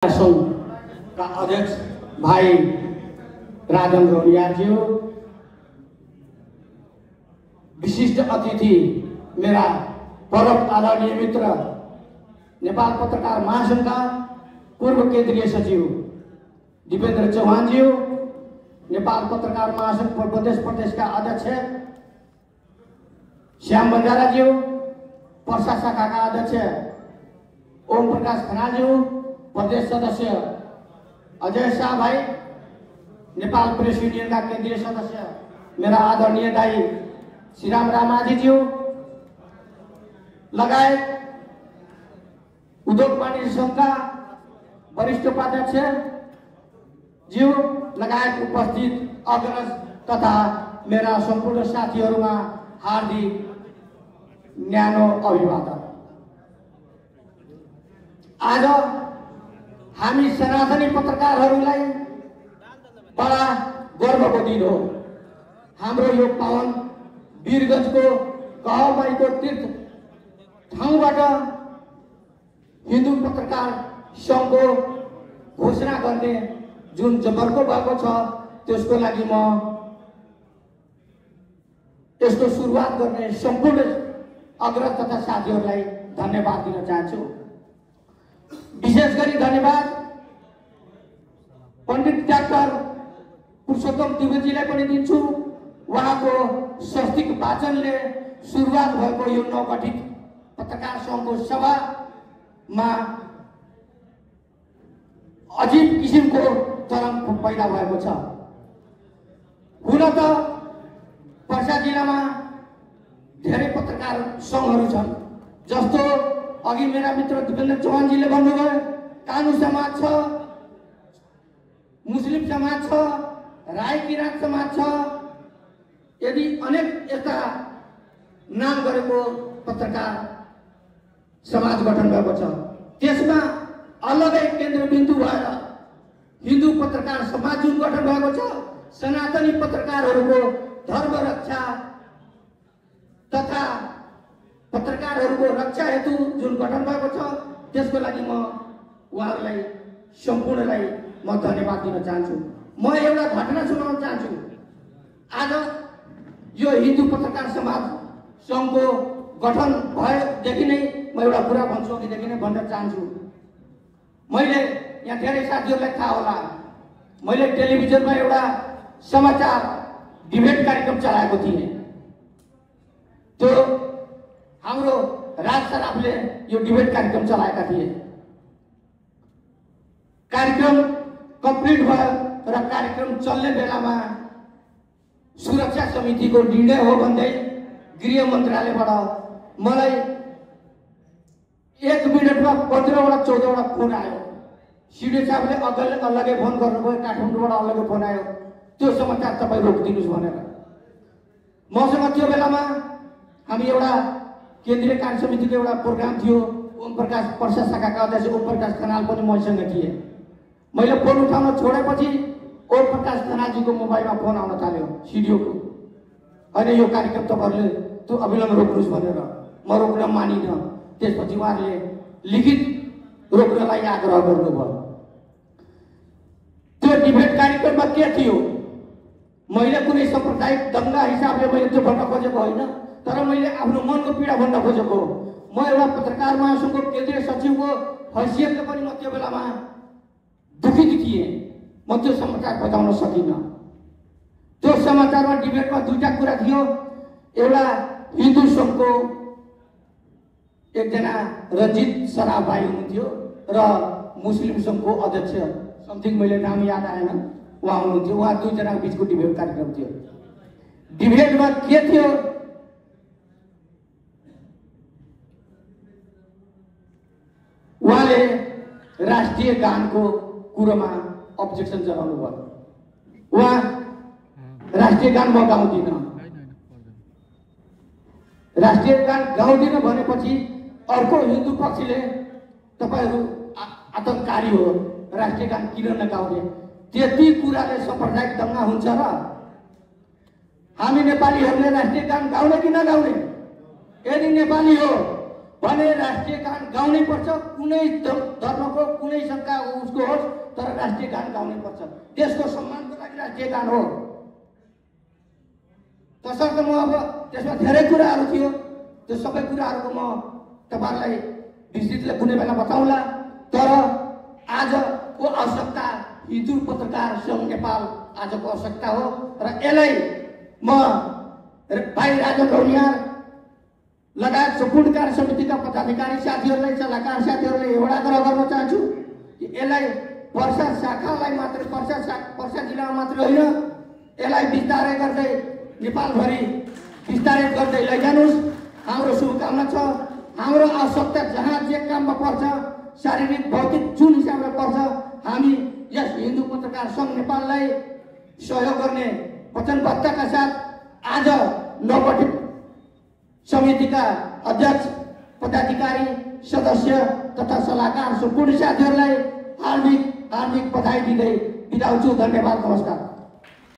संघ का अध्यक्ष भाई राजन रोनियाजी, विशिष्ट अतिथि मेरा परम आदरणीय मित्र नेपाल पत्रकार महासंघ का पूर्व केंद्रीय सचिव दिपेन्द्र चौहानजी, नेपाल पत्रकार महासंघ प्रदेश का अध्यक्ष श्याम बंजाराजी, पर्सा शाखा का अध्यक्ष ओम प्रकाश खनालजी, प्रदेश सदस्य अजय शाह भाई, नेपाल प्रेस यूनियन का केंद्रीय सदस्य मेरा आदरणीय दाई श्रीराम रामाजी जी, लगायत उद्योग वाणिज्य संघ का वरिष्ठ उपाध्यक्ष ज्यू लगायत उपस्थित अग्रज तथा मेरा संपूर्ण साथीहरुमा हार्दिक न्यानो अभिवादन। आज हामी सनातनी पत्रकारहरूलाई बडा गर्वको दिन हो। हाम्रो यो पावन वीरगञ्जको कहमाईको तीर्थ ठाउँबाट हिन्दू पत्रकार संघको घोषणा गर्ने जुन जबरको भएको छ, त्यसको लागि म यसको सुरुवात गर्ने सम्पूर्ण अग्रज तथा साथीहरूलाई धन्यवाद दिन चाहन्छु। विशेष गरी धन्यवाद पण्डित डाक्टर पुरुषोत्तम द्विवेदीलाई पनि दिन्छु। उहाँको स्वस्तिक वाचनले सुरुवात भएको यो नवगठित पत्रकार संघको सभामा अजीब किसिमको तरंग पैदा भएको छ। हुन त पर्सा जिल्लामा धेरै पत्रकार संघहरू छन्, जस्तो अघि मेरा मित्र दिपेन्द्र चौहानजीले भन्नुभयो, कानु समाज छ, मुस्लिम समाज छ, राई किराँत समाज छ, यदि अनेक यस्ता नाम गरेको पत्रकार समाज गठन भएको छ। त्यसमा अलगै केन्द्रबिन्दु भएर हिन्दू पत्रकार समाज जुन गठन भएको छ, सनातनी पत्रकारहरूको धर्म रक्षा तथा पत्रकारहरूको रक्षा हेतु जुन गठन भएको छ, त्यसको लागि म उहाँहरूलाई सम्पूर्णलाई म धन्यवाद दिन चाहन्छु। म एउटा घटना सुनाउन चाहन्छु। आज यो हिन्दू पत्रकार समाज संघको गठन भएदेखि नै म एउटा कुरा भन्छु, अघिदेखि नै भन्न चाहन्छु। मैले यहाँ धेरै साथीहरूलाई थाहा होला, मैले टेलिभिजनमा एउटा समाचार डिबेट कार्यक्रम चलाएको थिएँ। त्यो हाम्रो राज सराफले यो डिबेट कार्यक्रम चलाएका थिए। कार्यक्रम कम्प्लिट भयो र कार्यक्रम चल्ने बेलामा सुरक्षा समितिको निर्णय हो भन्दै गृह मन्त्रालयबाट मलाई 1 मिनेटमा 15वटा 14वटा फोन आयो। सिडिओ साहबले अलग्गै फोन गर्नुभयो, काठमाडौँबाट अलग्गै फोन आयो, त्यो समाचार तपाईँ रोकिदिनुहोस् भनेर। मसँग त्यो बेलामा हामी एउटा केन्द्रीय कार्य समितिको एउटा प्रोग्राम थियो। ओम प्रकाश पर्सा शाखाका अध्यक्ष ओम प्रकाश खनाल पनि मसँग थिए। मैले फोन उठाउन छोडेपछि ओम प्रकाश खनालजीको मोबाइलमा फोन आउन थाल्यो सिडिओको, अनि यो कार्यक्रम तपाईँहरूले त्यो अविलम्ब रोक्नुहोस् भनेर। म रोक्न मानिनँ। त्यसपछि उहाँहरूले लिखित रोक्नलाई आग्रह गर्नुभयो। त्यो डिबेट कार्यक्रममा के थियो, मैले कुनै साम्प्रदायिक दंगा हिसाबले मैले त्यो भन्न खोजेको होइन, तर मैले आफ्नो मनको पीडा भन्न खोजेको। म एउटा पत्रकार महासंघको केन्द्रीय सचिवको हैसियतले पनि म त्यो बेलामा दुखित थिएँ। म त्यो समाचार बताउन सकिनँ। त्यो समाचारमा डिबेटमा दुईटा कुरा थियो। एउटा हिन्दू संघको एकजना रञ्जित सराफ भाइ हुनुहुन्थ्यो र मुस्लिम संघको अध्यक्ष समथिङ, मैले नाम याद आएन, उहाँ हुनुहुन्थ्यो। उहाँ दुईजनाको बिचको डिबेट कार्यक्रम थियो। डिबेटमा के थियो, उहाँले राष्ट्रिय गानको कुरोमा अब्जेक्सन जनाउनु भयो। उहाँ राष्ट्रिय गान म गाउँदिनँ, राष्ट्रिय गान गाउँदिनँ भनेपछि अर्को हिन्दू पक्षले तपाईहरू आतंककारी हो, राष्ट्रिय गान किन नगाउने, त्यति कुराले साम्प्रदायिक दंगा हुन्छ र? हामी नेपालीहरूले राष्ट्रिय गान गाउने कि नगाउने? यदि नेपाली हो भने राष्ट्रिय गान गाउनै पर्छ। कुनै धर्मको कुनै संस्था उसको होस् तर राष्ट्रिय गान गाउनै पर्छ। देशको सम्मानको लागि राष्ट्रिय गान हो। तसर्थ म अब त्यसमा धेरै कुराहरू थियो, त्यो सबै कुराहरूको म तपाईहरुलाई विस्तृतले कुनै बेला बताउँला। तर आजको आवश्यकता हिन्दू पत्रकार सङ्घ नेपाल आजको आवश्यकता हो र यसलाई म भाइ राजन रौनियार लगायत सम्पूर्ण कार्य समितिका पदाधिकारी साथीहरूलाई, सल्लाहकार साथीहरूलाई एउटा आग्रह गर्न चाहन्छु कि यसलाई पर्सा शाखालाई मात्र पर्सा जिल्लामा मात्र होइन, यसलाई विस्तारै गर्दै नेपालभरि विस्तारित गर्दै लैजानुस्। हाम्रो शुभकामना छ। हाम्रो आवश्यकता जहाँ जे काममा पर्छ, शारीरिक भौतिक जुन हिसाबले पर्छ, हामी यस हिन्दू पत्रकार सङ्घ नेपाललाई सहयोग गर्ने वचनबद्धताका साथ आज नवगठित समितिका अध्यक्ष, पदाधिकारी, सदस्य तथा सल्लाहकार सम्पूर्ण साथीहरूलाई हार्दिक बधाई दिँदै बिदा हुन्छु। धन्यवाद, नमस्कार।